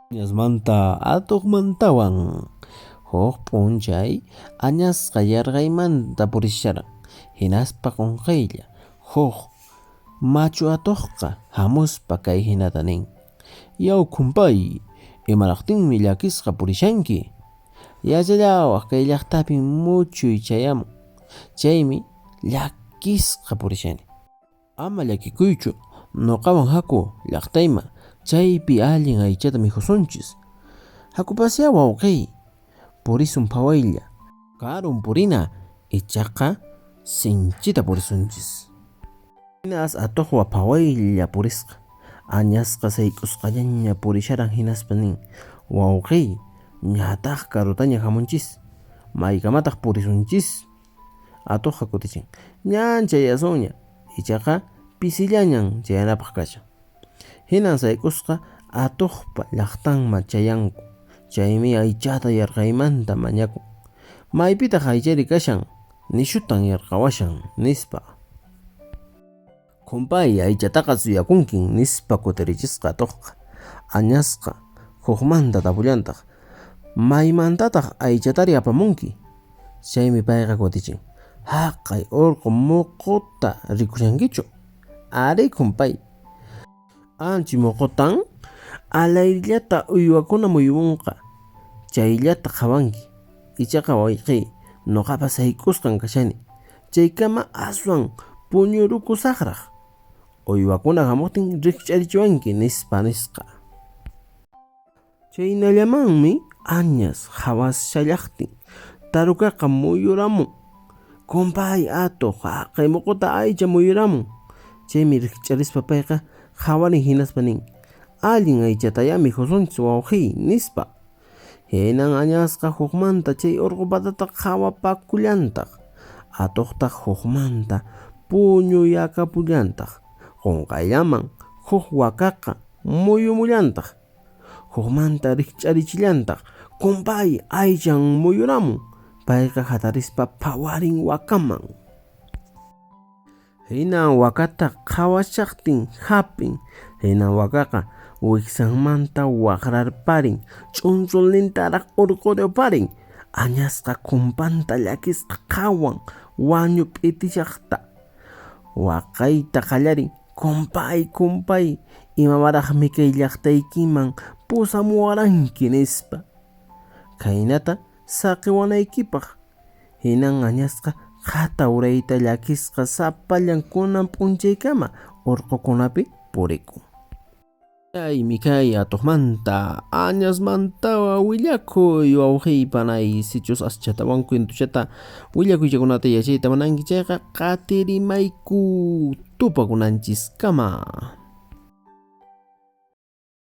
Añasmanta atuqmantawan. Huk p'unchay añasqa yarqaymanta purisharan. Hinaspa qunqaylla huk machu atuqqa hamuspa kay hinata nin: Yaw khumpay, imaraqtinmi llakisqa purishanki? Yachallawaq kay llaqtapin muchuy chayamun, chaymi llakisqa purishani. Ama llakikuychu, noqawan haku llaqtayman, chaypi allin aychata mikhusunchis. Hakupasyá wawqiy, purisun phawaylla. Karun purina, ichaqa sinchita purisunchis. Hinas atuqwa phawaylla purisqa. Añasqa sayk'usqallaña purisharan hinaspa nin, Wawqiy, ñataq karutaña hamunchis, maykamataq purisunchis? Atuqqa kutichin, Ñan chayasunña, ichaqa pisillañan chayanapaq kashan. Hinan sayk'usqa atuqpa llaqtanman chayanku, chaymi aychata yarqaymanta mañakun. Maypitaq aychari kashan, nishutan yarqawashan, nispa. Khumpay, aychataqa suyakunkin, nispa kutirichisqa atuqqa. Añasqa hukmanta tapullantaq, Maymantataq aychatari apamunki? Chaymi payqa kutichin, Haqay urqu muquta rikushankichu? Arí, khumpay. Anchi muqutan alayllata uywakuna muyunqa, chayllata qhawanki. Ichaqa wayqiy, noqapas sayk'usqan kashani, chaykama aswan puñurukusaqraq. Uywakuna hamuqtin rikch'arichiwanki, nispa nisqa. Chaynallamanmi añas qhawashallaqtin tarukaqa muyuramun. Kumpay, atuq, haqay muquta aycha muyuramun. Chaymi rikch'arispa payqa qhawarin hinaspa nin, Allin aychatayá mikhusunchis wawqiy, nispa. Hinan añasqa hukmanta chay urqu patata qhawapakullantaq, atuqtaq hukmanta puñuyakapullantaq. Qunqayllaman huk wakaqa muyumullantaq, hukmanta rikch'arichillantaq, Kumpay, aychan muyuramun. Payqa hatarispa phawarin wakaman. Hinan wakata qhawashaqtin hap'in, hinan wakaqa wiksanmanta waqrarparin, ch'unchulnintaraq urquriparin, añasqa khumpanta llakisqa qhawan wañu p'itishaqta. Waqayta qallarin, Khumpay, khumpay, imamaraqmi kay llaqtaykiman pusamuwaranki, nispa. Khaynata saqiwanaykipaq. Hinan añasqa qhata urayta llakisqa sapallan kunan p'unchaykama urqukunapi purikun. Chaymi kay atuqmanta, añasmantawan willakuy, wawqiy panay, sichus aschatawan cuentochata willakuychakunata yachayta munanki chayqa qatirimayku tupakunanchiskama.